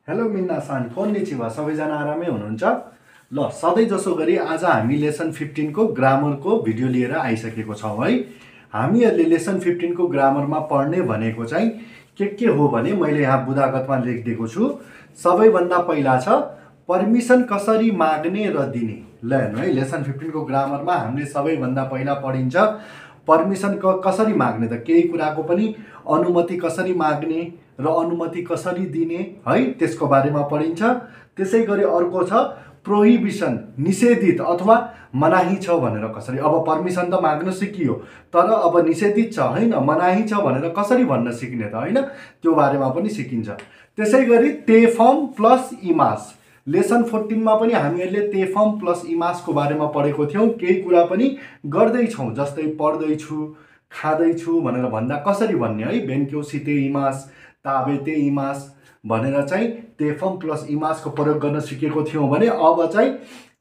Hello मिन्ना-सान, कोन्निचिवा, सबैजना आरामै हुनुहुन्छ? ल, सधैँ जसो गरी आज हामी लेसन 15 को ग्रामरको भिडियो लिएर आइसकेको छौँ है। हामीहरूले लेसन 15 को ग्रामरमा पढ्ने भनेको चाहिँ के हो भने मैले यहाँ बुदागतमा लेखिदिएको छु। सबैभन्दा पहिला छ पर्मिसन कसरी माग्ने र दिने। ल हेर्नु है, लेसन 15 को ग्रामरमा हामीले सबैभन्दा पहिला पढिन्छ पर्मिसन कसरी माग्ने, त केही कुराको पनि अनुमति कसरी माग्ने र अनुमति कसरी दिने है, त्यसको बारेमा पढिन्छ। त्यसै गरी अर्को छ प्रोहिबिसन, निषेधित अथवा मनाही छ भनेर कसरी। अब पर्मिसन त माग्न सिकियो, तर अब निषेधित छ हैन, मनाही छ भनेर कसरी भन्न सिक्ने त हैन, त्यो बारेमा पनि सिकिन्छ। त्यसै गरी तेफम प्लस इमास, लेसन 14 मा पनि हामीहरूले तेफम प्लस इमासको बारेमा पढेको थियौँ। केही कुरा पनि गर्दैछौँ, जस्तै पढ्दैछु, खाँदैछु भनेर भन्दा कसरी भन्ने है, बेन्क्यो सिते इमास, ताबेते इमास भनेर चाहिँ तेफम प्लस इमासको प्रयोग गर्न सिकेको थियौँ भने अब चाहिँ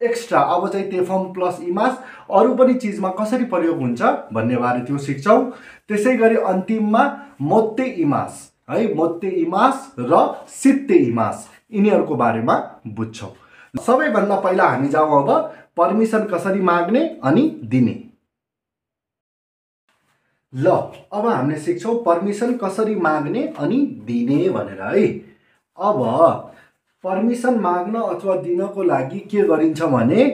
एक्स्ट्रा, अब चाहिँ तेफम प्लस इमास अरू पनि चिजमा कसरी प्रयोग हुन्छ भन्ने बारे त्यो सिक्छौँ। त्यसै गरी अन्तिममा मोत्ते इमास है, मोत्ते इमास र सित्ते इमास, यिनीहरूको बारेमा बुझ्छौँ। सबैभन्दा पहिला हामी जाउँ अब पर्मिसन कसरी माग्ने अनि दिने। ल, अब हामीले सिक्छौँ पर्मिसन कसरी माग्ने अनि दिने भनेर है। अब पर्मिसन माग्न अथवा दिनको लागि के गरिन्छ भने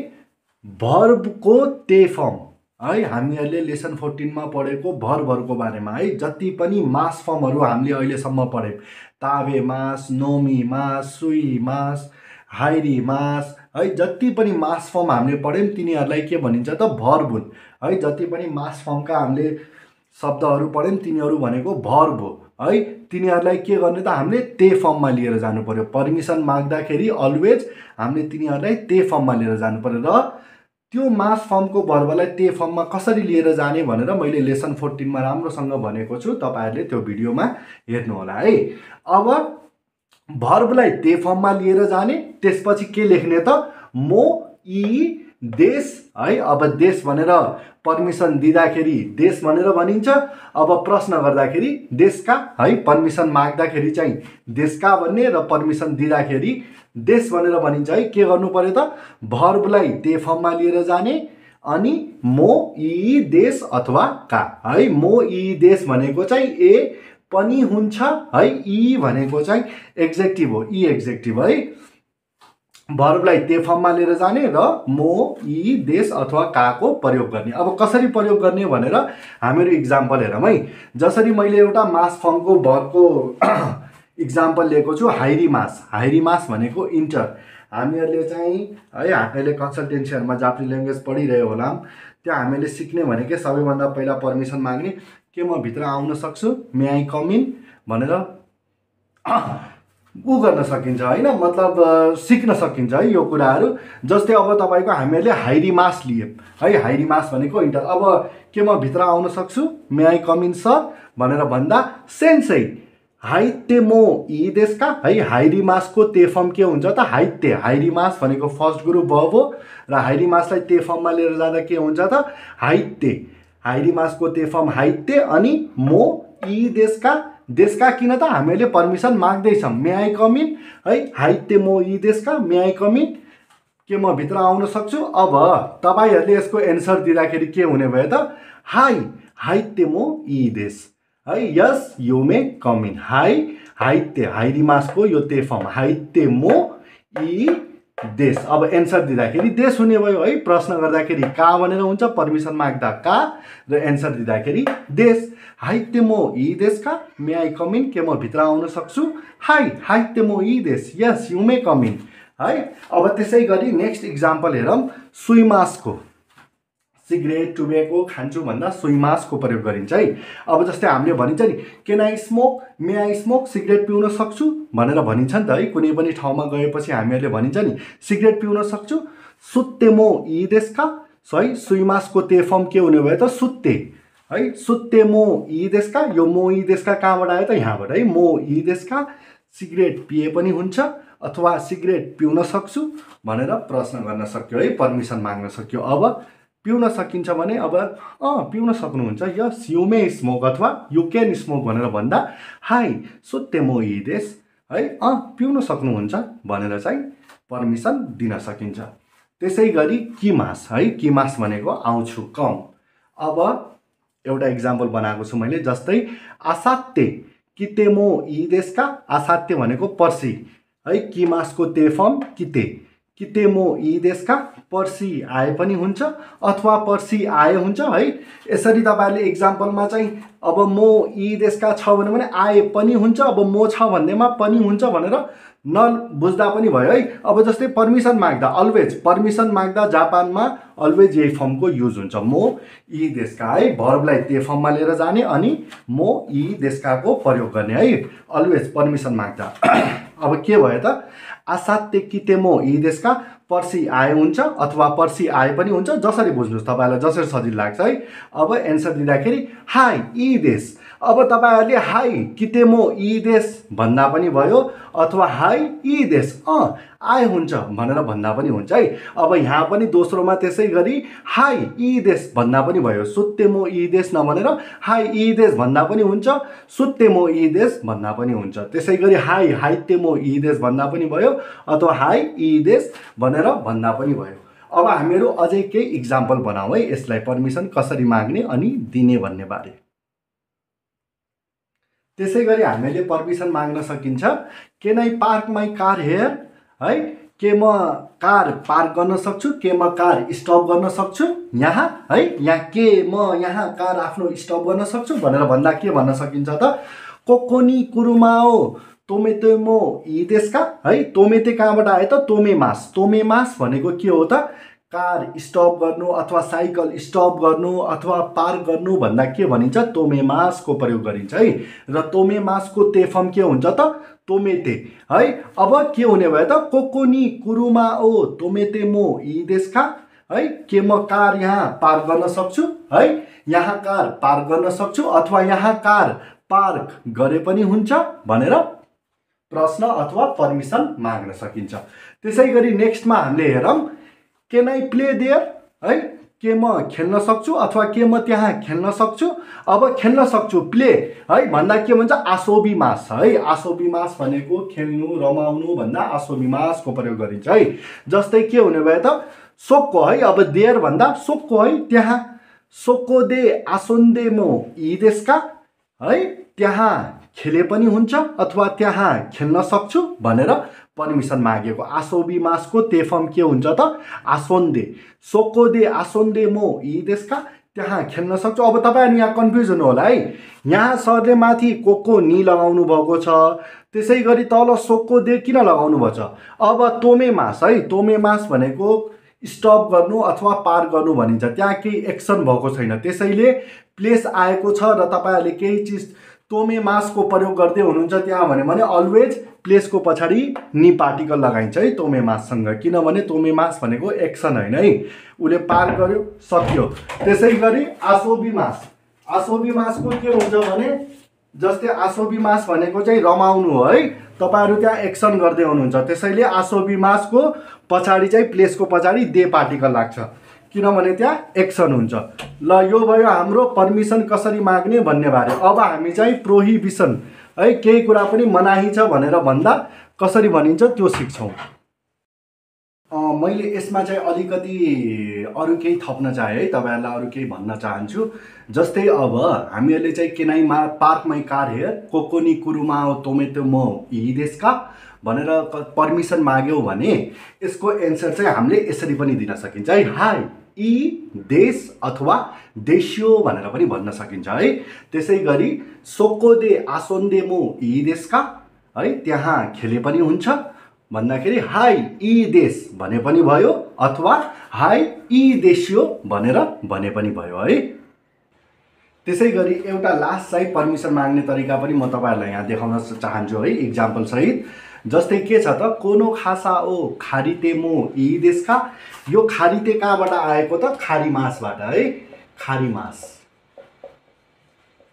भर्बको तेफम है, हामीहरूले लेसन 14 मा पढेको भर्बहरूको बारेमा है, जति पनि मास फर्महरू हामीले अहिलेसम्म पढ्यौँ, ताबे मास, नोमी मास, सुई मास, हाइरी मास है, जति पनि मास फर्म हामीले पढ्यौँ तिनीहरूलाई के भनिन्छ त भर्ब हुन् है। जति पनि मास फर्मका हामीले शब्दहरू पढ्यौँ तिनीहरू भनेको भर्ब हो है। तिनीहरूलाई के गर्ने त हामीले ते फर्ममा लिएर जानु पर्यो। पर्मिसन माग्दाखेरि अलवेज हामीले तिनीहरूलाई ते फर्ममा लिएर जानु पर्यो र त्यो मास फर्मको भर्बलाई ते फर्ममा कसरी लिएर जाने भनेर मैले लेसन 14 मा राम्रोसँग भनेको छु, तपाईँहरूले त्यो भिडियोमा हेर्नु होला है। अब भर्बलाई ते फर्ममा लिएर जाने, त्यसपछि के लेख्ने त मो इ देश है। अब देश भनेर पर्मिसन दिँदाखेरि देश भनेर भनिन्छ। अब प्रश्न गर्दाखेरि देशका है, पर्मिसन माग्दाखेरि चाहिँ देशका भन्ने र पर्मिसन दिँदाखेरि देश भनेर भनिन्छ है। के गर्नु पर्यो त भर्बलाई ते फर्ममा लिएर जाने अनि मो इ देश अथवा का है। मो इ देश भनेको चाहिँ ए पनि हुन्छ है, इ भनेको चाहिँ एक्जेक्टिभ हो, इ एक्जेक्टिभ है। भर्बलाई ते फर्ममा लिएर जाने र मो इ देश अथवा काको प्रयोग गर्ने। अब कसरी प्रयोग गर्ने भनेर हामीहरू इक्जाम्पल हेरौँ है। जसरी मैले एउटा मास फर्मको भर्बको इक्जाम्पल लिएको छु, हाइरी मास। हाइरी मास भनेको इन्टर। हामीहरूले चाहिँ है, हामीले कन्सल्टेन्सीहरूमा जापानिज ल्याङ्ग्वेज पढिरह्यो होला, त्यहाँ हामीले सिक्ने भनेकै सबैभन्दा पहिला पर्मिसन माग्ने, के म भित्र आउन सक्छु, मे आई कम इन भनेर ऊ गर्न सकिन्छ होइन, मतलब सिक्न सकिन्छ है यो कुराहरू। जस्तै अब तपाईँको हामीहरूले हाइरी मास लियौँ है, हाइरी मास भनेको इन्टर। अब के म भित्र आउन सक्छु, मे आई कम इन सर भनेर भन्दा सेन्सै हाइते मो इ देशका है। हाइरी मासको ते फर्म के हुन्छ त हाइते। हाइरी मास भनेको फर्स्ट ग्रुप भर्ब हो र हाइरी मासलाई ते फर्ममा लिएर जाँदा के हुन्छ त हाइते। हाइरी मासको ते फर्म हाइते अनि मो इ देशका। देशका किन त हामीले पर्मिसन माग्दैछौँ, मे आई कम इन है, हाइते मो इ देशका, मे आई कम इन, के म भित्र आउन सक्छु। अब तपाईँहरूले यसको एन्सर दिँदाखेरि के हुने भयो त हाई हाइते मो इ देश है, yes you may come in. हाई हाइते, हाइरी मासको यो ते फर्म हाइते मो इ देश। अब एन्सर दिँदाखेरि देश हुने भयो है। प्रश्न गर्दाखेरि का भनेर हुन्छ, पर्मिसन माग्दा का र एन्सर दिँदाखेरि देश। हाइते मो इ देशका, मे आई कम इन, के म भित्र आउन सक्छु। हाई हाइते मो इ देश, यस यु मे कम इन है। अब त्यसै गरी नेक्स्ट इक्जाम्पल हेरौँ, सुइमासको। सिगरेट टुबेको खान्छु भन्दा सुइमासको प्रयोग गरिन्छ है। अब जस्तै हामीले भनिन्छ नि, can I smoke, may I smoke, cigarette पिउन सक्छु भनेर भनिन्छ नि त है। कुनै पनि ठाउँमा गएपछि हामीहरूले भनिन्छ नि सिगरेट पिउन सक्छु। सुत्ते मो इ देशका है, सुइमासको ते फर्म के हुने भयो त सुत्ते है। सुत्ते मो इ देशका, यो मो इ देशका कहाँबाट आयो त यहाँबाट है, मो इ देशका। सिगरेट पिए पनि हुन्छ अथवा सिगरेट पिउन सक्छु भनेर प्रश्न गर्न सक्यो है, पर्मिसन माग्न सक्यो। अब पिउन सकिन्छ भने अब पिउन सक्नुहुन्छ, यस यु मे स्मोक अथवा यु क्यान स्मोक भनेर भन्दा हाई सुत्ते मो इ देश है पिउन सक्नुहुन्छ भनेर चाहिँ पर्मिसन दिन सकिन्छ। त्यसै गरी किमास है, किमास भनेको आउँछु कम। अब एउटा इक्जाम्पल बनाएको छु मैले, जस्तै आसाते कितेमो इ देशका, आसाते भनेको पर्सि है, किमासको तेफम किते, कितेमो इ देशका पर्सि आए पनि हुन्छ अथवा पर्सि आए हुन्छ है। यसरी तपाईँहरूले इक्जाम्पलमा चाहिँ अब मो इ देशका छ भने आए पनि हुन्छ, अब मो छ भन्नेमा पनि हुन्छ भनेर नबुझ्दा पनि भयो है। अब जस्तै पर्मिसन माग्दा, अलवेज पर्मिसन माग्दा जापानमा अलवेज यही फर्मको युज हुन्छ, मो इ देशका है, भर्बलाई ते फर्ममा लिएर जाने अनि मो इ देशकाको प्रयोग गर्ने है, अलवेज पर्मिसन माग्दा। अब के भयो त, आसाते कितेमो इ देशका पर्सि आए हुन्छ अथवा पर्सि आए पनि हुन्छ, जसरी बुझ्नुहोस् तपाईँलाई जसरी सजिलो लाग्छ है। अब एन्सर दिँदाखेरि हाई इ देश, अब तपाईँहरूले हाई कितेमो इ देश भन्दा पनि भयो अथवा हाई इ देश आए हुन्छ भनेर भन्दा पनि हुन्छ है। अब यहाँ पनि दोस्रोमा त्यसै गरी हाई इ देश भन्दा पनि भयो, सुत्तेमो इ देश नभनेर हाई इ देश भन्दा पनि हुन्छ, सुत्तेमो इ देश भन्दा पनि हुन्छ। त्यसै गरी हाई हाइतेमो इ देश भन्दा पनि भयो अथवा हाई इ देश भनेर भन्दा पनि भयो। अब हामीहरू अझै केही इक्जाम्पल बनाऊ है, यसलाई पर्मिसन कसरी माग्ने अनि दिने भन्ने बारे। त्यसै गरी हामीले पर्मिसन माग्न सकिन्छ, can I park my car here है, के म कार पार्क गर्न सक्छु, के म कार स्टप गर्न सक्छु यहाँ है, यहाँ के म यहाँ कार आफ्नो स्टप गर्न सक्छु भनेर भन्दा के भन्न सकिन्छ त, कोकोनी कुरुमाओ तोमेतेमो इ देशका है, तोमेते कहाँबाट आयो त, तोमेमास, तोमेमास भनेको के हो त, कार स्टप गर्नु अथवा साइकल स्टप गर्नु अथवा पार्क गर्नु भन्दा के भनिन्छ, तोमेमासको प्रयोग गरिन्छ है। र तोमेमासको तेफम के हुन्छ त, तोमेते है। अब के हुने भयो त, कोकोनी कुरुमाओ तोमेतेमो इ देशका है, के म कार यहाँ पार्क गर्न सक्छु है, यहाँ कार पार्क गर्न सक्छु अथवा यहाँ कार पार्क गरे पनि हुन्छ भनेर प्रश्न अथवा पर्मिसन माग्न सकिन्छ। त्यसै गरी नेक्स्टमा हामीले हेरौँ, केन आई प्ले देयर है, के म खेल्न सक्छु अथवा के म त्यहाँ खेल्न सक्छु। अब खेल्न सक्छु प्ले है भन्दा के भन्छ, आसोबिमास है, आसोबिमास भनेको खेल्नु रमाउनु भन्दा आसोबिमासको प्रयोग गरिन्छ है। जस्तै के हुने भयो त, सोक्को है, अब देयर भन्दा सोक्को है, त्यहाँ सोक्को दे आसोन्देमो इ देशका है, त्यहाँ खेले पनि हुन्छ अथवा त्यहाँ खेल्न सक्छु भनेर पर्मिसन मागेको। आसोबिमासको तेफम के हुन्छ त, आसोन्दे, सोक्को दे आसोन्दे मो इ देशका, त्यहाँ खेल्न सक्छु। अब तपाईँहरू यहाँ कन्फ्युज हुनु होला है, यहाँ सरले माथि कोको नि लगाउनु भएको छ, त्यसै गरी तल सोक्को दे किन लगाउनु भएको छ। अब तोमेमास है, तोमेमास भनेको स्टप गर्नु अथवा पार गर्नु भनिन्छ, त्यहाँ केही एक्सन भएको छैन, त्यसैले प्लेस आएको छ र तपाईँहरूले केही चिज तोमेमासको प्रयोग गर्दै हुनुहुन्छ त्यहाँ भने अलवेज प्लेसको पछाडि नि पार्टिकल लगाइन्छ है तोमेमाससँग, किनभने तोमेमास भनेको एक्सन होइन है, उसले पार गर्यो सक्यो। त्यसै गरी आसोबिमास, आसोबिमासको के हुन्छ भने, जस्तै आसोबिमास भनेको चाहिँ रमाउनु हो है, तपाईँहरू त्यहाँ एक्सन गर्दै हुनुहुन्छ, त्यसैले आसोबिमासको पछाडि चाहिँ प्लेसको पछाडि दे पार्टिकल लाग्छ, किनभने त्यहाँ एक्सन हुन्छ। ल यो भयो हाम्रो पर्मिसन कसरी माग्ने भन्ने बारे। अब हामी चाहिँ प्रोहिबिसन है, केही कुरा पनि मनाही छ भनेर भन्दा कसरी भनिन्छ त्यो सिक्छौँ। मैले यसमा चाहिँ अलिकति अरू केही थप्न चाहेँ है, तपाईँहरूलाई अरू केही भन्न चाहन्छु। जस्तै अब हामीहरूले चाहिँ केनाइमा पार्क माई कार हेयर कोकोनी कुरुमाओ तोमेतेमो इ देशका भनेर पर्मिसन माग्यौँ भने यसको एन्सर चाहिँ हामीले यसरी पनि दिन सकिन्छ है, हाई इ देश अथवा देशियो भनेर पनि भन्न सकिन्छ है। त्यसै गरी सोक्को दे आसोन्देमो इ देशका है, त्यहाँ खेले पनि हुन्छ भन्दाखेरि हाई इ देश भने पनि भयो अथवा हाई इ देशियो भनेर भने पनि भयो है। त्यसै गरी एउटा लास्ट चाहिँ पर्मिसन माग्ने तरिका पनि म तपाईँहरूलाई यहाँ देखाउन चाहन्छु है इक्जाम्पल सहित। जस्तै के छ त, कोनो खासा ओ खारितेमो इ देशका, यो खारिते कहाँबाट आएको त, खारीमासबाट है, खारीमास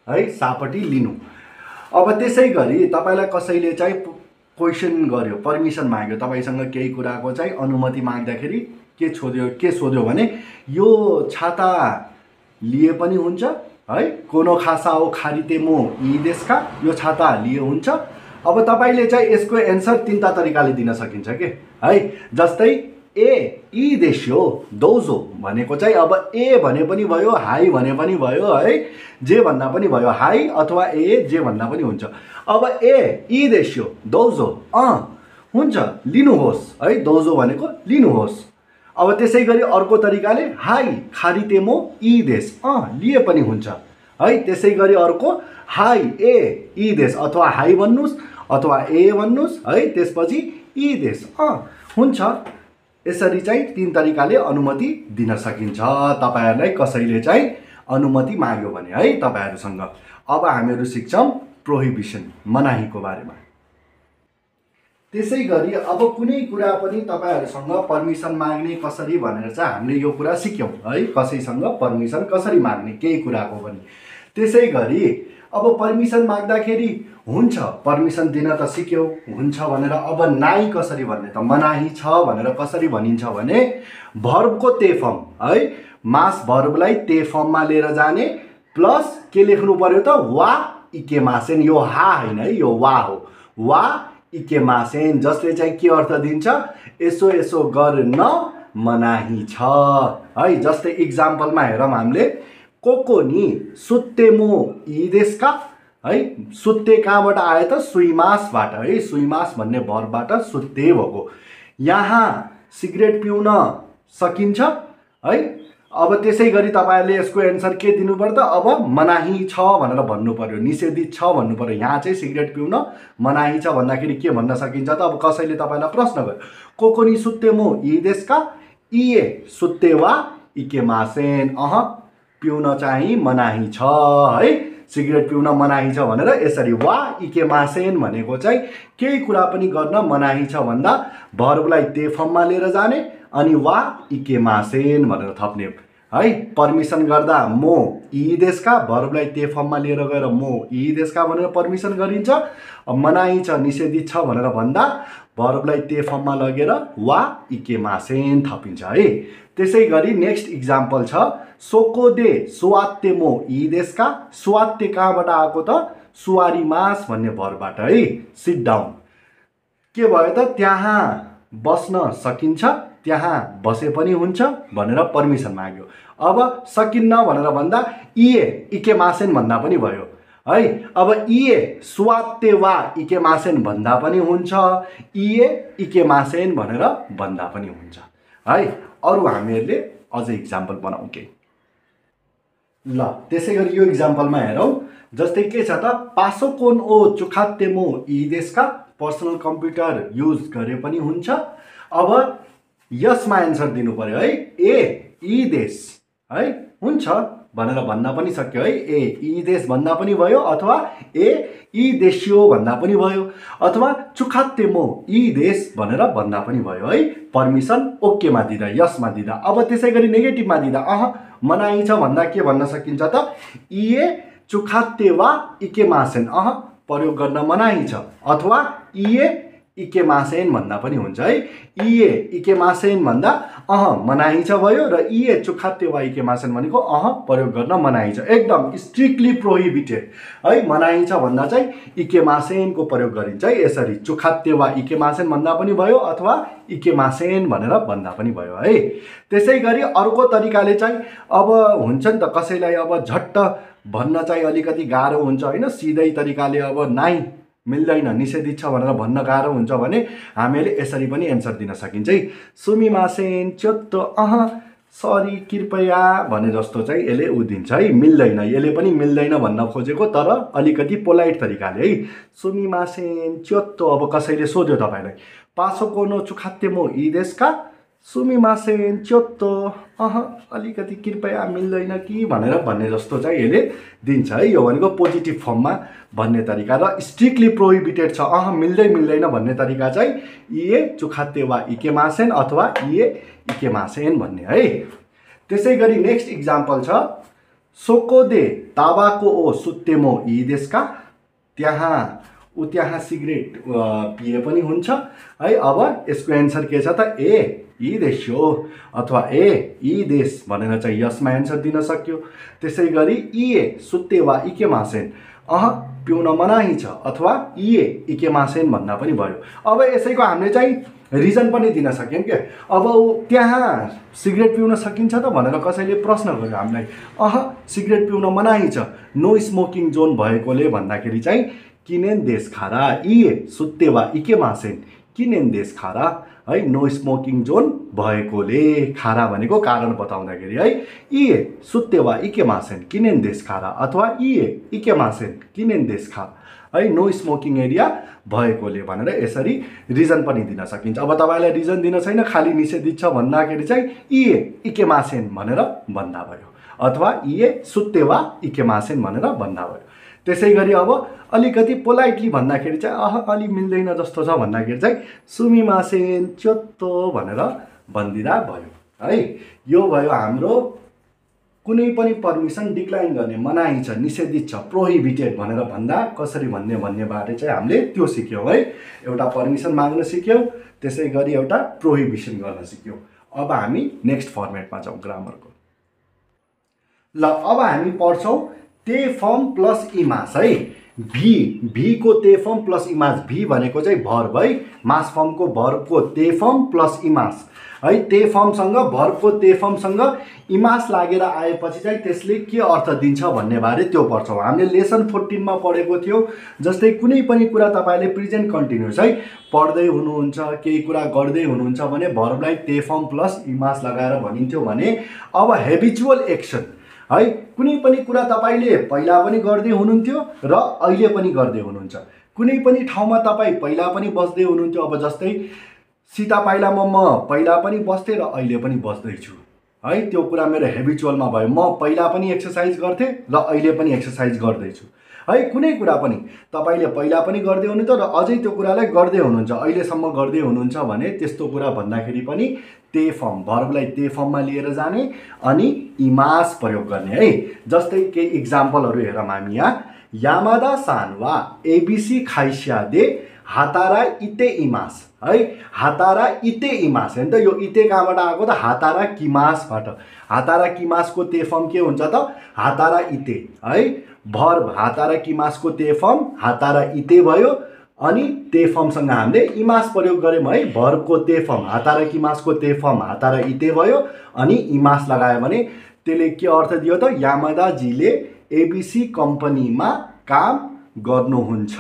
है, सापट्टि लिनु। अब त्यसै गरी तपाईँलाई कसैले चाहिँ क्वेसन गर्यो, पर्मिसन माग्यो, तपाईँसँग केही कुराको चाहिँ अनुमति माग्दाखेरि के सोध्यो भने यो छाता लिए पनि हुन्छ है, कोनो खासा हो खारितेमो इ देशका, यो छाता लिए हुन्छ अब तपाईले चाहिँ यसको एन्सर तीनटा तरिकाले दिन सकिन्छ के है। जस्तै ई देश्यो दौजो भनेको चाहिँ अब ए भने पनि भयो, हाई भने पनि भयो है, जे भन्दा पनि भयो, हाई अथवा ए जे भन्दा पनि हुन्छ। अब ई देश्यो दौजो हुन्छ, लिनुहोस् है, दौजो भनेको लिनुहोस्। अब त्यसै गरी अर्को तरिकाले हाई खारितेमो ई देश लिए पनि हुन्छ है। त्यसै गरी अर्को हाई ई देश अथवा हाई भन्नुस् अथवा ए भन्नुस् है, त्यसपछि ई देश हुन्छ। यसरी चाहिँ तीन तरिकाले अनुमति दिन सकिन्छ तपाईहरुलाई कसैले चाहिँ अनुमति माग्यो भने है तपाईहरुसँग। अब हामीहरु सिक्छौं प्रोहिबिसन मनाहीको बारेमा। त्यसै गरी अब कुनै कुरा पनि तपाईहरुसँग पर्मिसन माग्ने कसरी भनेर चाहिँ हामीले यो कुरा सिक्यौं है, कसैसँग पर्मिसन कसरी माग्ने केही कुराको पनि। त्यसै गरी अब पर्मिसन माग्दाखेरि हुन्छ पर्मिसन दिन त सिक्यौ, हुन्छ भनेर अब नाइ कसरी भन्ने त मनाही छ भनेर कसरी भनिन्छ भने भर्बको ते फर्म है, मास भर्बलाई ते फर्ममा लिएर जाने प्लस के लेख्नु पर्यो त वा इकेमासेन, यो हा हैन है, यो वा हो, वा इकेमासेन, जसले चाहिँ के अर्थ दिन्छ यसो यसो गर्न मनाही छ है। जस्तै इक्जाम्पलमा हेरौँ हामीले, कोको नि सुत्तेमो ई देशका है, सुत्ते कहाँबाट आयो त सुइमासबाट है, सुइमास भन्ने भर्बबाट सुत्ते भएको। यहाँ सिगरेट पिउन सकिन्छ है। अब त्यसै गरी तपाईहरुले यसको एन्सर के दिनु पर्यो त अब मनाही छ भनेर भन्नु पर्यो, निषेधित छ भन्नु पर्यो। यहाँ चाहिँ सिगरेट पिउन मनाही छ भन्दाखेरि के भन्न सकिन्छ त अब कसैले तपाईलाई प्रश्न गर्यो कोको नि सुत्तेमो ई देशका इए सुत्ते वा इकेमासेन, पिउन चाहिँ मनाही छ है, सिगरेट पिउन मनाही छ भनेर यसरी वा इकेमासेन भनेको चाहिँ केही कुरा पनि गर्न मनाही छ भन्दा भर्बलाई ते फर्ममा लिएर जाने अनि वा इकेमासेन भनेर थप्ने है। पर्मिसन गर्दा मो ई देशका भर्बलाई ते फर्ममा लिएर गएर मो ई देशका भनेर पर्मिसन गरिन्छ। अब मनाही छ निषेधित छ भनेर भन्दा भर्बलाई ते फर्ममा लगेर वा इकेमासेन थपिन्छ है। त्यसै गरी नेक्स्ट इक्जाम्पल छ सोकोदे सुवात्तेमो ई देशका, सुवात्ते कहाँबाट आएको त सुवारीमास भन्ने भर्बबाट है, सिट डाउन। के भयो त त्यहाँ बस्न सकिन्छ, त्यहाँ बसे पनि हुन्छ भनेर पर्मिसन माग्यो। अब सकिन्न भनेर भन्दा इए इकेमासेन भन्दा पनि भयो है। अब इए सुवात्ते वा इकेमासेन भन्दा पनि हुन्छ, इए इकेमासेन भनेर भन्दा पनि हुन्छ है। अरु हामीहरुले अझै इक्जाम्पल बनाऊ के ल। त्यसै गरी यो इक्जाम्पलमा हेरौं, जस्तै के छ त पासोकोन ओ चुखात्तेमो ई देशका, पर्सनल कम्प्युटर युज गरे पनि हुन्छ। अब यसमा एन्सर दिनु पर्यो है, ए ई देश है हुन्छ भनेर भन्न पनि सक्यो है, ए ई देश भन्दा पनि भयो अथवा ए ई देश्यो भन्दा पनि भयो अथवा चुखात्तेमो ई देश भनेर भन्दा पनि भयो है। पर्मिसन ओकेमा दिँदा यसमा दिँदा। अब त्यसै गरी नेगेटिभमा दिँदा मनाही छ भन्दा के भन्न सकिन्छ त इए चुखात्ते वा इकेमासेन प्रयोग गर्न मनाही छ अथवा इए इकेमासेन भन्दा पनि हुन्छ है। इए इकेमासेन भन्दा मनाही छ भयो र इए चुखात्ते वा इकेमासेन भनेको प्रयोग गर्न मनाही छ, एकदम स्ट्रिक्टली प्रोहिबिटेड है। मनाही छ भन्दा चाहिँ इकेमासेनको प्रयोग गरिन्छ है, यसरी चुखात्ते वा इकेमासेन भन्दा पनि भयो अथवा इकेमासेन भनेर भन्दा पनि भयो है। त्यसै गरी अर्को तरिकाले चाहिँ अब हुन्छ नि त कसैलाई अब झट्ट भन्न चाहिँ अलिकति गाह्रो हुन्छ हैन, सिधै तरिकाले अब नाइ मिल्दैन निषेधित छ भनेर भन्न गाह्रो हुन्छ भने हामीले यसरी पनि एन्सर दिन सकिन्छ है। सुमिमासेन च्योत्तो सरी कृपया भने जस्तो चाहिँ यसले उदिन्छ है, मिल्दैन, यसले पनि मिल्दैन भन्न खोजेको तर अलिकति पोलाइट तरिकाले है। सुमिमासेन च्योत्तो, अब कसैले सोध्यो तपाईलाई पासोकोनो चुखात्तेमो ई देशका, सुमिमासेन च्योत्तो अलिकति कृपया मिल्दैन कि भनेर भन्ने जस्तो चाहिँ यसले दिन्छ है। यो भनेको पोजिटिभ फर्ममा भन्ने तरिका र स्ट्रिक्टली प्रोहिबिटेड छ मिल्दै मिल्दैन भन्ने तरिका चाहिँ इए चुखात्ते वा इकेमासेन अथवा इए इकेमासेन भन्ने है। त्यसै गरी नेक्स्ट इक्जाम्पल छ सोकोदे ताबाको ओ सुत्तेमो ई देशका, त्यहाँ सिगरेट पिए पनि हुन्छ है। अब यसको एन्सर के छ त ए ई देश हो अथवा ए ई देश भनेर चाहिँ यसमा एन्सर दिन सक्यो। त्यसै गरी इए सुत्ते वा इकेमासेन पिउन मनाही छ अथवा इए इकेमासेन भन्दा पनि भयो। अब यसैको हामीले चाहिँ रिजन पनि दिन सक्यौँ क्या। अब त्यहाँ सिगरेट पिउन सकिन्छ त भनेर कसैले प्रश्न गर्यो हामीलाई, सिगरेट पिउन मनाही छ, नो स्मोकिङ जोन भएकोले भन्दाखेरि चाहिँ किनेन देश खारा इए सुत्ते वा इकेमासेन किनेन देश खारा है, नो स्मोकिङ जोन भएकोले, खारा भनेको कारण बताउँदाखेरि है, इए सुत्ते वा इकेमासेन किनेन देश खारा अथवा इए इकेमासेन किनेन देश खा है, नो स्मोकिङ एरिया भएकोले भनेर यसरी रिजन पनि दिन सकिन्छ। अब तपाईँलाई रिजन दिन छैन, खालि निषेधित छ भन्दाखेरि चाहिँ इए इकेमासेन भनेर भन्दा भयो अथवा इए सुत्ते वा इकेमासेन भनेर भन्दा भयो। त्यसै गरी अब अलिकति पोलाइटली भन्दाखेरि चाहिँ अलि मिल्दैन जस्तो छ भन्दाखेरि चाहिँ सुमिमासेन च्योत्तो भनेर भनिदिँदा भयो है। यो भयो हाम्रो कुनै पनि पर्मिसन डिक्लाइन गर्ने, मनाही छ, निषेधित छ, प्रोहिबिटेड भनेर भन्दा कसरी भन्ने बारे चाहिँ हामीले त्यो सिक्यौँ है। एउटा पर्मिसन माग्न सिक्यौँ, त्यसै गरी एउटा प्रोहिबिसन गर्न सिक्यौँ। अब हामी नेक्स्ट फर्मेटमा जाउँ ग्रामरको। ल अब हामी पढ्छौँ ते फर्म प्लस इमास है। भी को ते फर्म प्लस इमास, भी भनेको चाहिँ भर्ब है, मास फर्मको भर्बको ते फर्म प्लस इमास है। ते फर्मसँग भर्बको ते फर्मसँग इमास लागेर आएपछि चाहिँ त्यसले के अर्थ दिन्छ भन्ने बारे त्यो पढ्छौँ। हामीले लेसन 14 मा पढेको थियौँ। जस्तै कुनै पनि कुरा तपाईँले प्रेजेन्ट कन्टिन्युस है पढ्दै हुनुहुन्छ, केही कुरा गर्दै हुनुहुन्छ भने भर्बलाई ते फर्म प्लस इमास लगाएर भनिन्थ्यो भने अब हेबिचुअल एक्सन है, कुनै पनि कुरा तपाईँले पहिला पनि गर्दै हुनुहुन्थ्यो र अहिले पनि गर्दै हुनुहुन्छ, कुनै पनि ठाउँमा तपाईँ पहिला पनि बस्दै हुनुहुन्थ्यो। अब जस्तै सीता पाइलामा म पहिला पनि बस्थेँ र अहिले पनि बस्दैछु है, त्यो कुरा मेरो हेबिचुअलमा भयो। म पहिला पनि एक्सर्साइज गर्थेँ र अहिले पनि एक्सर्साइज गर्दैछु है। कुनै कुरा पनि तपाईँले पहिला पनि गर्दै हुनुहुन्थ्यो र अझै त्यो कुरालाई गर्दै हुनुहुन्छ, अहिलेसम्म गर्दै हुनुहुन्छ भने त्यस्तो कुरा भन्दाखेरि पनि ते फर्म, भर्बलाई ते फर्ममा लिएर जाने अनि इमास प्रयोग गर्ने है। जस्तै केही इक्जाम्पलहरू हेरौँ हामी यहाँ। यामादा सान वा एबिसी खाइस्यादे हातारा इते इमास है। हातारा इते इमास होइन त, यो इते कहाँबाट आएको त? हातारा किमासबाट। हातारा किमासको ते फर्म के हुन्छ त? हातारा इते है। भर्ब हातारा किमासको ते फर्म हातारा इते भयो अनि ते फर्मसँग हामीले इमास प्रयोग गऱ्यौँ है। भर्बको ते फर्म हातारा किमासको ते फर्म हातारा इते भयो अनि इमास लगायो भने त्यसले के अर्थ दियो त? यामादाजीले एबिसी कम्पनीमा काम गर्नुहुन्छ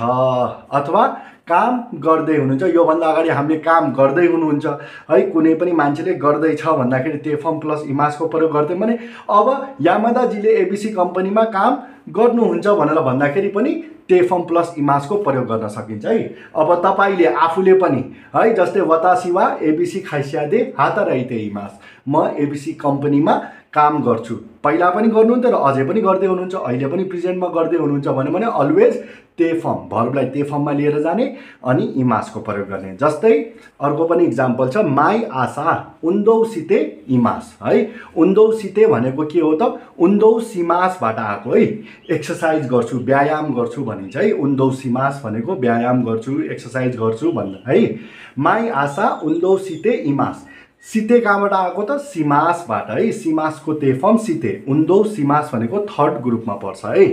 अथवा काम गर्दै हुनुहुन्छ। योभन्दा अगाडि हामीले काम गर्दै हुनुहुन्छ है, कुनै पनि मान्छेले गर्दैछ भन्दाखेरि ते फर्म प्लस इमासको प्रयोग गर्थ्यौँ भने अब यामादाजीले एबिसी कम्पनीमा काम गर्नुहुन्छ भनेर भन्दाखेरि पनि ते फर्म प्लस इमासको प्रयोग गर्न सकिन्छ है। अब तपाईँले आफूले पनि है, जस्तै वतासी वा एबिसी खाइस्यादे हातारा इते इमास, म एबिसी कम्पनीमा काम गर्छु, पहिला पनि गर्नुहुन्थ्यो र अझै पनि गर्दै हुनुहुन्छ, अहिले पनि प्रेजेन्टमा गर्दै हुनुहुन्छ भने अलवेज ते फर्म, भर्बलाई ते फर्ममा लिएर जाने अनि इमासको प्रयोग गर्ने। जस्तै अर्को पनि इक्जाम्पल छ, माई आशा उन्दौ सिते इमास है। उन्दौ सिते भनेको के हो त? उन्दौ सिमासबाट आएको है। एक्सर्साइज गर्छु, व्यायाम गर्छु भनिन्छ है। उन्दौ सिमास भनेको व्यायाम गर्छु, एक्सर्साइज गर्छु भन्दा है। माई आशा उन्दौ सिते इमास, सिते कहाँबाट आएको त? सिमासबाट है। सिमासको ते फर्म सिते, उन्दौ सिमास भनेको थर्ड ग्रुपमा पर्छ है।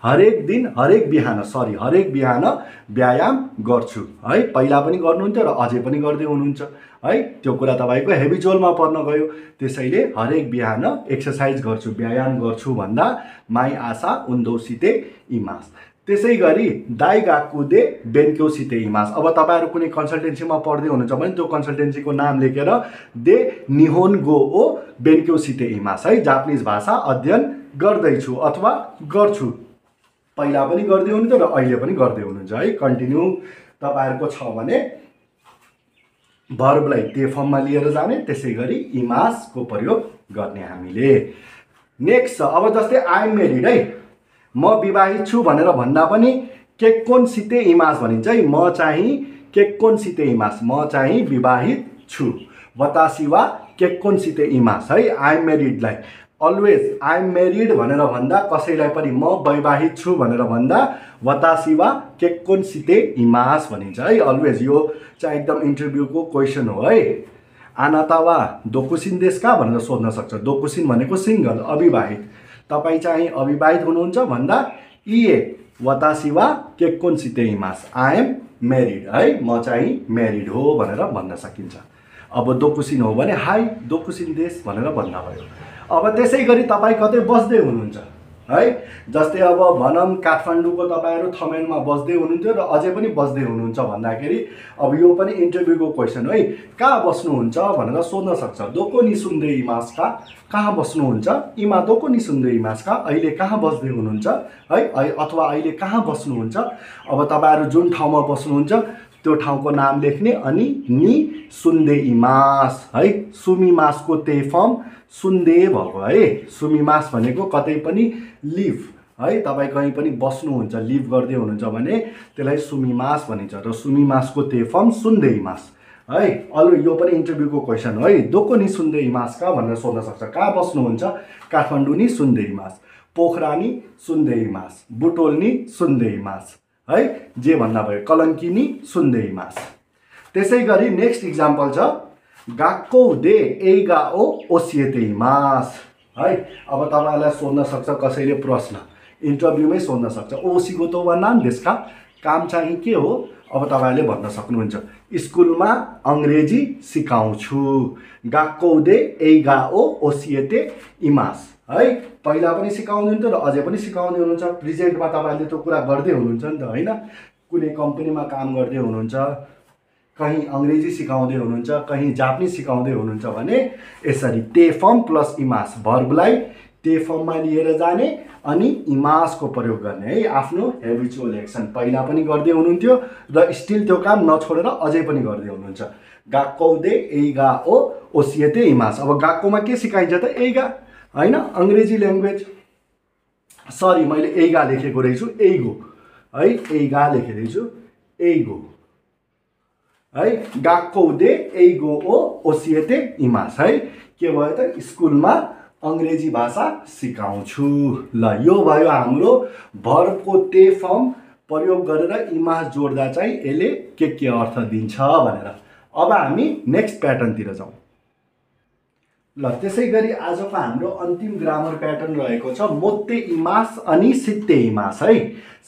हरेक दिन, हरेक बिहान व्यायाम गर्छु है। पहिला पनि गर्नुहुन्थ्यो र अझै पनि गर्दै हुनुहुन्छ है, त्यो कुरा तपाईँको हेबिचुअलमा पर्न गयो। त्यसैले हरेक बिहान एक्सर्साइज गर्छु, व्यायाम गर्छु भन्दा माई आशा उन्दौ सिते इमास। त्यसै गरी दाइ गाकुदे बेन्क्यो सिते इमास। अब तपाईँहरू कुनै कन्सल्टेन्सीमा पढ्दै हुनुहुन्छ भने त्यो कन्सल्टेन्सीको नाम लेखेर दे निहोन गो ओ बेन्क्यो सिते इमास है। जापानिज भाषा अध्ययन गर्दैछु अथवा गर्छु, पहिला पनि गर्दै हुनुहुन्थ्यो र अहिले पनि गर्दै हुनुहुन्छ है। कन्टिन्यू तपाईँहरूको छ भने भर्बलाई ते फर्ममा लिएर जाने, त्यसै गरी इमासको प्रयोग गर्ने हामीले। नेक्स्ट छ, अब जस्तै आई एम मेरिड है, म विवाहित छु भनेर भन्दा पनि केक्कोन सिते इमास भनिन्छ है। म चाहिँ केक्कोन सिते इमास, म चाहिँ विवाहित छु। वतासी वा केक्कोन सिते इमास है। आई एम मेरिडलाई अलवेज आई एम मेरिड भनेर भन्दा कसैलाई पनि म वैवाहित छु भनेर भन्दा वतासी वा केक्कोन सिते इमास भनिन्छ है। अलवेज यो चाहिँ एकदम इन्टरभ्यूको क्वेसन हो है। आनाता वा दोकुसिन देशका भनेर सोध्न सक्छ। दोकुसिन भनेको सिङ्गल, अविवाहित। तपाईँ चाहिँ अविवाहित हुनुहुन्छ भन्दा इए वतासी वा केक्कोन सिते इमास, आई एम म्यारिड है, म चाहिँ म्यारिड हो भनेर भन्न सकिन्छ। अब दोकुसिन हो भने हाई दोकुसिन देश भनेर भन्दा भयो। अब त्यसै गरी तपाईँ कतै बस्दै हुनुहुन्छ है, जस्तै अब भनौँ काठमाडौँको तपाईँहरू थमेनमा बस्दै हुनुहुन्थ्यो र अझै पनि बस्दै हुनुहुन्छ भन्दाखेरि अब यो पनि इन्टरभ्यूको क्वेसन है, कहाँ बस्नुहुन्छ भनेर सोध्न सक्छ। दोको नि सुन्दै इमास का, कहाँ बस्नुहुन्छ, इमा दोको नि सुन्दै इमास का, अहिले कहाँ बस्दै हुनुहुन्छ है, अथवा अहिले कहाँ बस्नुहुन्छ। अब तपाईँहरू जुन ठाउँमा बस्नुहुन्छ त्यो ठाउँको नाम लेख्ने अनि नि सुन्दै इमास है, सुमिमासको त्यही फर्म सुन्दे भएको है। सुमिमास भनेको कतै पनि लिभ है, तपाईँ कहीँ पनि बस्नुहुन्छ लिभ गर्दै हुनुहुन्छ भने त्यसलाई सुमिमास भनिन्छ र सुमिमासको त्यही फर्म सुन्दे इमास है। अरू यो पनि इन्टरभ्यूको क्वेसन है, दोको नि सुन्दे इमास का भनेर सोध्न सक्छ। कहाँ बस्नुहुन्छ, काठमाडौँ नि सुन्दे इमास, पोखरा नि सुन्दे इमास, बुटोल नि सुन्दे इमास है, जे भन्दा भयो, कलङ्की नि सुन्दे इमास। त्यसै गरी नेक्स्ट इक्जाम्पल छ गाक्को दे एगा ओ ओसिएते इमास है। अब तपाईँलाई सोध्न सक्छ कसैले प्रश्न, इन्टरभ्यूमै सोध्न सक्छ, ओसिगोतो वा नाम देशका, काम चाहिँ के हो। अब तपाईँले भन्न सक्नुहुन्छ स्कुलमा अङ्ग्रेजी सिकाउँछु, गाक्को दे एगा ओ ओसिएते इमास है। पहिला पनि सिकाउनुहुन्थ्यो र अझै पनि सिकाउँदै हुनुहुन्छ, प्रेजेन्टमा तपाईँहरूले त्यो कुरा गर्दै हुनुहुन्छ नि त होइन। कुनै कम्पनीमा काम गर्दै हुनुहुन्छ, कहीँ अङ्ग्रेजी सिकाउँदै हुनुहुन्छ, कहीँ जापानिज सिकाउँदै हुनुहुन्छ भने यसरी ते फर्म प्लस इमास, भर्बलाई ते फर्ममा लिएर जाने अनि इमासको प्रयोग गर्ने है। आफ्नो हेबिचुअल एक्सन पहिला पनि गर्दै हुनुहुन्थ्यो र स्टिल त्यो काम नछोडेर अझै पनि गर्दै हुनुहुन्छ। गाक्को दे एगा ओ ओसिएते इमास। अब गाक्कोमा के सिकाइन्छ त, एगा होइन, अङ्ग्रेजी ल्याङ्ग्वेज, सरी मैले एगा लेखेको रहेछु, एगो है, एगा लेखेको छु, एगो है। गाक्को दे एगो ओ ओसिएते इमास है, के भयो त, स्कुलमा अङ्ग्रेजी भाषा सिकाउँछु। ल यो भयो हाम्रो भर्बको ते फर्म प्रयोग गरेर इमास जोड्दा चाहिँ यसले के अर्थ दिन्छ भनेर। अब हामी नेक्स्ट प्याटर्नतिर जाउँ। ल त्यसै गरी आजको हाम्रो अन्तिम ग्रामर प्याटर्न रहेको छ मोत्ते इमास अनि सित्ते इमास है।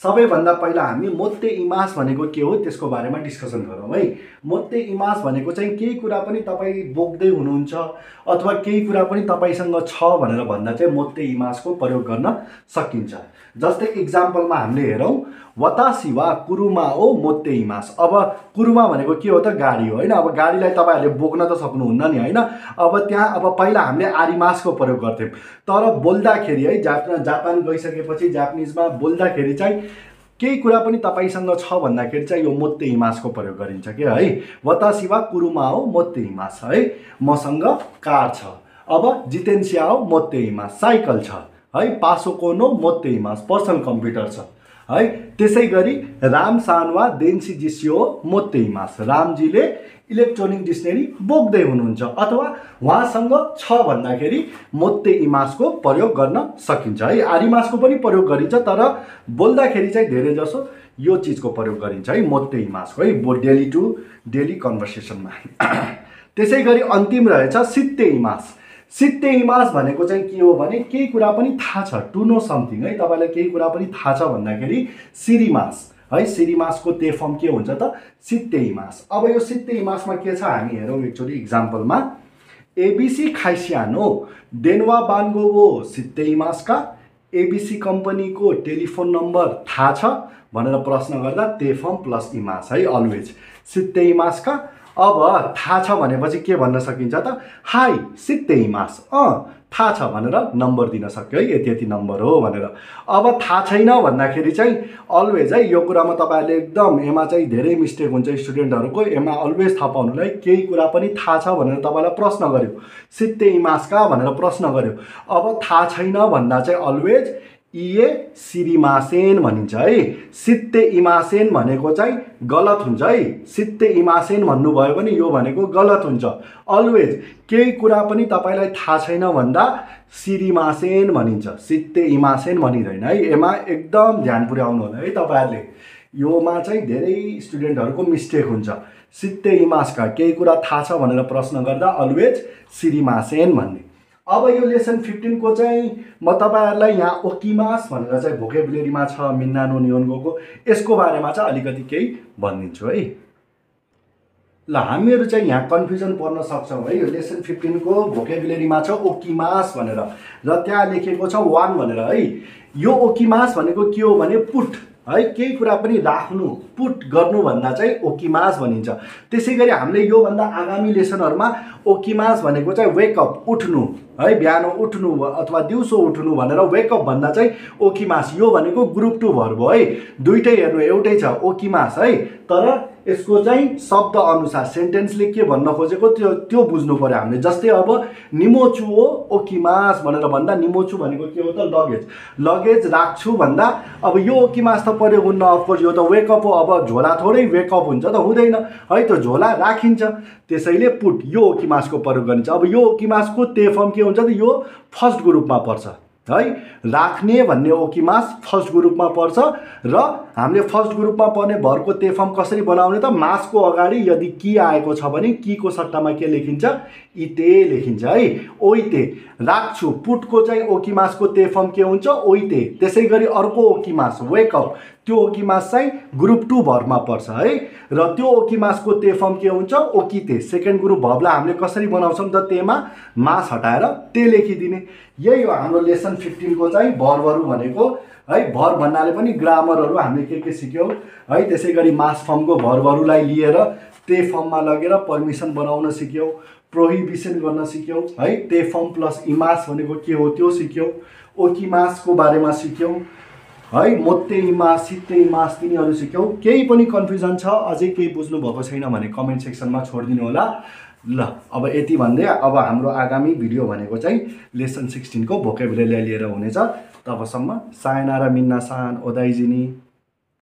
सबैभन्दा पहिला हामी मोत्ते इमास भनेको के हो त्यसको बारेमा डिस्कसन गरौँ है। मोत्ते इमास भनेको चाहिँ केही कुरा पनि तपाईँ बोक्दै हुनुहुन्छ अथवा केही कुरा पनि तपाईँसँग छ भनेर भन्दा चाहिँ मोत्ते इमासको प्रयोग गर्न सकिन्छ। जस्तै इक्जाम्पलमा हामीले हेरौँ, वतासी वा कुरुमा ओ मोत्ते इमास। अब कुरुमा भनेको के हो त, गाडी हो होइन। अब गाडीलाई तपाईँहरूले बोक्न त सक्नुहुन्न नि होइन। अब त्यहाँ अब पहिला हामीले आरिमासको प्रयोग गर्थ्यौँ, तर बोल्दाखेरि है जापान गइसकेपछि जापानिजमा बोल्दाखेरि चाहिँ केही कुरा पनि तपाईँसँग छ भन्दाखेरि चाहिँ यो मोत्ते इमासको प्रयोग गरिन्छ के है। वतासी वा कुरुमा हो मोत्ते इमास है। मसँग कार छ, अब जितेन्सिया हो मोत्ते इमास, साइकल छ है। पासोकोनो मोत्ते इमास, पर्सनल कम्प्युटर छ है। त्यसै गरी राम सानवा देन्सी जिसियो मोत्ते इमास, रामजीले इलेक्ट्रोनिक डिक्सनरी बोक्दै हुनुहुन्छ अथवा उहाँसँग छ भन्दाखेरि मोत्ते इमासको प्रयोग गर्न सकिन्छ है। आरिमासको पनि प्रयोग गरिन्छ तर बोल्दाखेरि चाहिँ धेरै जसो यो चिजको प्रयोग गरिन्छ है, मोत्ते इमासको है, डेली टु डेली कन्भर्सेसनमा। त्यसै गरी अन्तिम रहेछ सित्ते इमास। सित्ते इमास भनेको चाहिँ के हो भने केही कुरा पनि थाहा छ, टु नो समथिङ है। तपाईँलाई केही कुरा पनि थाहा छ भन्दाखेरि सिरिमास है। सिरिमासको ते फर्म के हुन्छ त, सित्ते इमास। अब यो सित्ते इमासमा के छ हामी हेरौँ एकचोटि इक्जाम्पलमा। एबिसी खाइसियानो देनवा बान्गोवो सित्ते इमास का, एबिसी कम्पनीको टेलिफोन नम्बर थाहा छ भनेर प्रश्न गर्दा ते फर्म प्लस इमास है, अलवेज सित्ते इमास का। अब थाहा छ भनेपछि के भन्न सकिन्छ त, हाई सित्ते इमास, थाहा छ भनेर नम्बर दिन सक्यो है, यति यति नम्बर हो भनेर। अब थाहा छैन भन्दाखेरि चाहिँ अलवेज है, यो कुरामा तपाईँहरूले एकदम एमा चाहिँ धेरै मिस्टेक हुन्छ स्टुडेन्टहरूको। एमा अलवेज थाहा पाउनुलाई केही कुरा पनि थाहा छ भनेर तपाईँलाई प्रश्न गर्यो, सित्ते इमास का भनेर प्रश्न गर्यो। अब थाहा छैन भन्दा चाहिँ अलवेज इए सिरिमासेन भनिन्छ है। सित्ते इमासेन भनेको चाहिँ गलत हुन्छ है। सित्ते इमासेन भन्नुभयो भने यो भनेको गलत हुन्छ। अलवेज केही कुरा पनि तपाईँलाई थाहा छैन भन्दा सिरिमासेन भनिन्छ, सित्ते इमासेन भनिँदैन है। एमा एकदम ध्यान पुर्याउनु होला है तपाईँहरूले। योमा चाहिँ धेरै स्टुडेन्टहरूको मिस्टेक हुन्छ। सित्ते इमासका केही कुरा थाहा छ भनेर प्रश्न गर्दा अलवेज सिरिमासेन भन्ने। अब यो लेसन 15 को चाहिँ म तपाईहरुलाई यहाँ ओकिमास भनेर चाहिँ भोकेबुलेरीमा छ मिन्नानो नियोन्गोको, यसको बारेमा चाहिँ अलिकति केही भनिदिन्छु है। ल हामीहरु चाहिँ यहाँ कन्फ्युजन पर्न सक्छौं है। यो लेसन 15 को भोकेबुलेरीमा छ ओकिमास भनेर र त्यहाँ लेखेको छ 1 भनेर है। यो ओकिमास भनेको के हो भने पुट है, केही कुरा पनि राख्नु पुट गर्नु भन्दा चाहिँ ओकिमास भनिन्छ। त्यसैगरी हामीले यो भन्दा आगामी लेसनहरुमा ओकिमास भनेको चाहिँ वेकअप उठ्नु है, बिहान उठ्नु अथवा दिउँसो उठ्नु भनेर वेकअप भन्दा चाहिँ ओकिमास, यो भनेको ग्रुप 2 भर्ब हो है। दुईटै हेर्नु एउटै छ ओकिमास है, तर यसको चाहिँ शब्द अनुसार सेन्टेन्सले के भन्न खोजेको त्यो बुझ्नु पर्यो हामीले। जस्तै अब निमोचु हो ओकिमास भनेर भन्दा निमोचु भनेको के हो त लगेज, लगेज राख्छु भन्दा अब यो ओकिमास त पर्यो हुन्न, अफकोर्स यो त वेकअप हो। अब झोला थोरै वेकअप हुन्छ त हुँदैन है, त्यो झोला राखिन्छ, त्यसैले पुट यो ओकिमासको प्रयोग गरिन्छ। अब यो ओकिमासको ते फर्म के हुन्छ त यो फर्स्ट ग्रुपमा पर्छ है। राख्ने भन्ने ओकिमास फर्स्ट ग्रुपमा पर्छ र हामीले फर्स्ट ग्रुपमा पर्ने भरको ते फर्म कसरी बनाउने त मासको अगाडि यदि की आएको छ भने की को सट्टामा के लेखिन्छ इते लेखिन्छ है, ओइते। राख्छु पुटको चाहिँ ओकिमासको ते फर्म के हुन्छ ओइते। त्यसैगरी अर्को ओकिमास वेकअप, त्यो ओकिमास चाहिँ ग्रुप 2 भर्बमा पर्छ है र त्यो ओकिमासको ते फर्म के हुन्छ ओकिते। सेकेन्ड ग्रुप भर्बलाई हामीले कसरी बनाउँछौं त तेमा मास हटाएर ते लेखिदिने। यही हो हाम्रो लेसन 15 को चाहिँ भर्बहरु भनेको है। भर्ब भन्नाले पनि ग्रामरहरु हामीले के सिक्यौं है। त्यसैगरी मास फर्मको भर्बहरुलाई लिएर ते फर्ममा लगेर परमिसन बनाउन सिक्यौं, प्रोहिबिसन गर्न सिक्यौं है। ते फर्म प्लस इमास भनेको के हो त्यो सिक्यौं, ओकिमासको बारेमा सिक्यौं है, मोत्ते इमास सित्ते इमास तिनीहरु सिक्यौं। केही पनि कन्फ्युजन छ अझै केही बुझ्नु भएको छैन भने कमेन्ट सेक्सनमा छोडिदिनु होला। ल अब यति भन्दै अब हाम्रो आगामी भिडियो भनेको चाहिँ लेसन 16 को भोकेबुलेरीलाई लिएर हुनेछ। तबसम्म सायनारा मिन्नासान ओदाइजिनी।